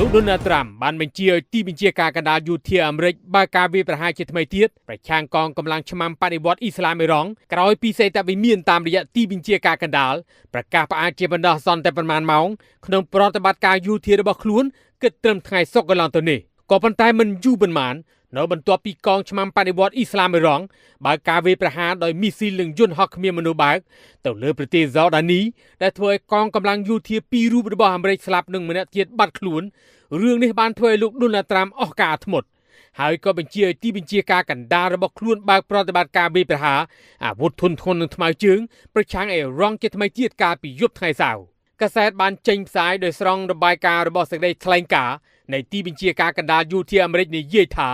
លោកដូណាល់ត្រាំបានបញ្ជាឲ្យទីបញ្ជាការកណ្ដាលយោធាអាមេរិកបើកការវាយប្រហារជាថ្មីទៀតប្រឆាំងកងកម្លាំងឆ្មាំបដិវត្តអ៊ីស្លាមអ៊ីរ៉ង់ក្រោយពីសេតវិមានតាមរយៈទីបញ្ជាការកណ្ដាលប្រកាសផ្អាកជាបណ្ដោះអាសន្នតែប៉ុន្មានម៉ោងក្នុងប្រតិបត្តិការយោធារបស់ខ្លួនគិតត្រឹមថ្ងៃសុក្រកន្លងទៅនេះក៏ប៉ុន្តែមិនយូរប៉ុន្មាននៅបន្ទាប់ពីកងឆ្មាំបដិវត្តអ៊ីស្លាមអ៊ីរ៉ង់បើកការវាយប្រហារដោយមីស៊ីលនិងយន្តហោះគ្មានមនុស្សបើកទៅលើប្រទេសហ្សដានីដែលធ្វើឲ្យកងកម្លាំងយោធាពីររូបរបស់អាមេរិកស្លាប់និងម្នាក់ទៀតបាត់ខ្លួនរឿងនេះបានធ្វើឲ្យលោកដូណាល់ត្រាំអស់ការធ្មត់ហើយក៏បញ្ជាឲ្យទីបញ្ជាការកណ្ដាលរបស់ខ្លួនបើកប្រតិបត្តិការវាយប្រហារអាវុធធុនធ្ងន់និងថ្មើរជើងប្រឆាំងអ៊ីរ៉ង់ជាថ្មីទៀតកាលពីយប់ថ្ងៃសៅរ៍កាសែតបានចេញផ្សាយដោយស្រង់របាយការណ៍របស់សេចក្តីថ្លែងការណ៍នៃទីបញ្ជាការកណ្ដាលយោធាអាមេរិកនិយាយថា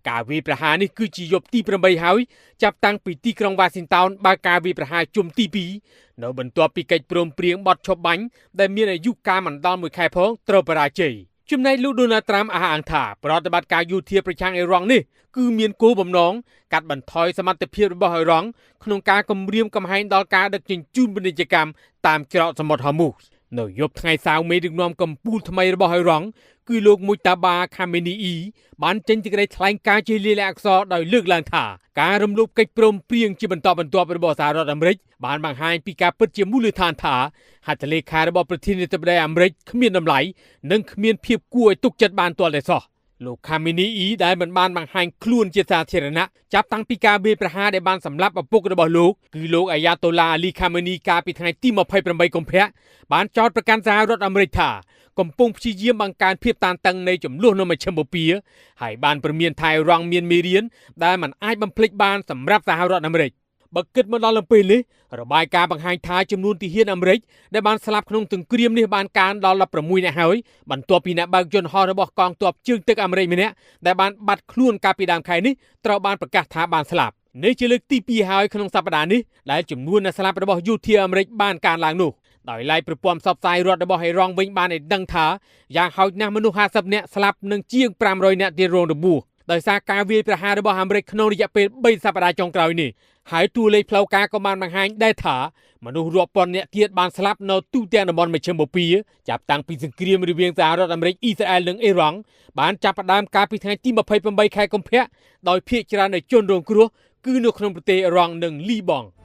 ការវាយប្រហារនេះគឺជាយប់ទី8ហើយចាប់តាំងពីទីក្រុងវ៉ាស៊ីនតោនបើកការវាយប្រហារជុំទី2នៅបន្ទាប់ពីកិច្ចព្រមព្រៀងបទឈប់បាញ់ដែលមានអាយុកាលមិនដល់មួយខែផងត្រូវបរាជ័យចំណែកលោកដូណាល់ត្រាំអះអាងថាប្រតិបត្តិការយោធាប្រឆាំងអ៊ីរ៉ង់នេះគឺមានគោលបំណងកាត់បន្ថយសមត្ថភាពរបស់អ៊ីរ៉ង់ក្នុងការគំរាមកំហែងដល់ការដឹកជញ្ជូនពាណិជ្ជកម្មតាមច្រកសមុទ្រហូមូសនៅយប់ថ្ងៃសៅរ៍មេដឹកនាំកម្ពុជាថ្មីរបស់អ៊ីរ៉ង់គឺលោកមុជតាបាខាមេនីអ៊ីបានចេញសេចក្តីថ្លែងការណ៍ជាលាយលក្ខណ៍អក្សរដោយលើកឡើងថាការរំលោភកិច្ចព្រមព្រៀងជាបន្តបន្ទាប់របស់សហរដ្ឋអាមេរិកបានបង្ហាញពីការពិតជាមូលដ្ឋានថាហត្ថលេខារបស់ប្រធានាធិបតីអាមេរិកគ្មានតម្លៃនិងគ្មានភាពគួរឲ្យទុកចិត្តបានទាល់តែសោះលោកខាមេនីអ៊ីដែលមិនបានបង្ហាញខ្លួនជាសាធារណៈចាប់តាំងពីការវាយប្រហារដែលបានសម្លាប់ឪពុករបស់លោកគឺលោកអាយ៉ាតូឡាអាលីខាមេនីកាលពីថ្ងៃទី28កុម្ភៈបានចោទប្រកាន់សហរដ្ឋអាមេរិកថាកំពុងព្យាយាមបង្កើនភាពតានតឹងនៃចំនួននៅមជ្ឈិមបូព៌ាហើយបានព្រមានថាអ៊ីរ៉ង់មានមេរៀនដែលមិនអាចបំភ្លេចបានសម្រាប់សហរដ្ឋអាមេរិកបើគិតមកដល់ពេលនេះរបាយការណ៍បង្ហាញថាចំនួនទាហានអាមេរិកដែលបានស្លាប់ក្នុងសង្គ្រាមនេះបានកើនដល់16នាក់ហើយបន្ទាប់ពីអ្នកបើកយន្តហោះរបស់កងទ័ពជើងទឹកអាមេរិកម្នាក់ដែលបានបាត់ខ្លួនកាលពីដើមខែនេះត្រូវបានប្រកាសថាបានស្លាប់នេះជាលើកទី2ហើយក្នុងសប្តាហ៍នេះដែលចំនួនអ្នកស្លាប់របស់យោធាអាមេរិកបានកើនឡើងនោះដោយឡែកប្រព័ន្ធផ្សព្វផ្សាយរដ្ឋរបស់អ៊ីរ៉ង់វិញបានឲ្យដឹងថាយ៉ាងហោចណាស់មនុស្ស50នាក់ស្លាប់និងជាង500នាក់ទៀតរងរបួសដោយសារការវាយប្រហាររបស់អាមេរិកក្នុងរយៈពេល3សប្តាហ៍ចុងក្រោយនេះហើយតួលេខផ្លូវការក៏បានបង្ហាញដែរថាមនុស្សរាប់ពាន់នាក់ទៀតបានស្លាប់នៅទូទាំងតំបន់មជ្ឈិមបូព៌ាចាប់តាំងពីសង្គ្រាមរវាងសហរដ្ឋអាមេរិកអ៊ីស្រាអែលនិងអ៊ីរ៉ង់បានចាប់ផ្ដើមកាលពីថ្ងៃទី28ខែកុម្ភៈដោយភាគច្រើននៃជនរងគ្រោះគឺនៅក្នុងប្រទេសអ៊ីរ៉ង់និងលីបង់។